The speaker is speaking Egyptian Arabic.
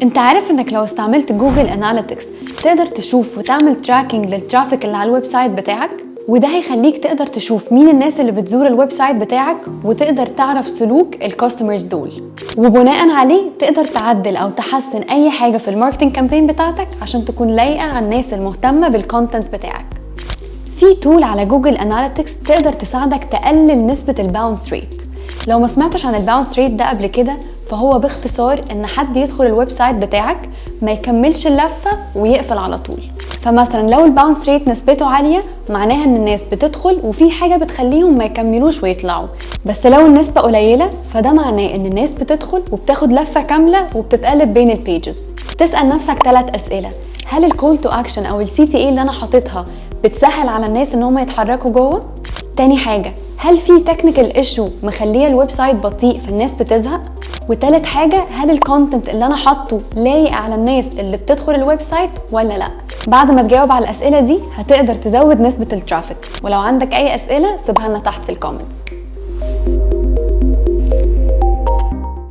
انت عارف انك لو استعملت Google Analytics تقدر تشوف وتعمل tracking لل traffic اللي على ال website بتاعك، وده هيخليك تقدر تشوف مين الناس اللي بتزور ال website بتاعك، وتقدر تعرف سلوك ال customers دول، وبناء عليه تقدر تعدل او تحسن اي حاجة في ال marketing campaign بتاعتك عشان تكون لايقة على الناس المهتمة بال content بتاعك. في tool على Google Analytics تقدر تساعدك تقلل نسبة ال bounce rate. لو ما سمعتش عن ال bounce rate ده قبل كده، فهو باختصار ان حد يدخل ال website بتاعك، ما يكملش اللفة ويقفل على طول. فمثلا لو ال bounce rate نسبته عالية، معناها ان الناس بتدخل وفي حاجة بتخليهم ما يكملوش ويطلعوا. بس لو النسبة قليلة، فده معناه ان الناس بتدخل وبتاخد لفة كاملة وبتتقلب بين ال pages. تسأل نفسك 3 أسئلة: هل ال call to action او ال CTA اللي انا حاططها بتسهل على الناس ان هم يتحركوا جوه؟ تاني حاجة، هل في technical issue مخليه ال website بطيء فالناس بتزهق؟ وتالت حاجة، هل ال content اللي انا حاطه لايق على الناس اللي بتدخل ال website ولا لا؟ بعد ما تجاوب على الاسئلة دي هتقدر تزود نسبة ال traffic. ولو عندك اي اسئلة سيبها لنا تحت في ال comments.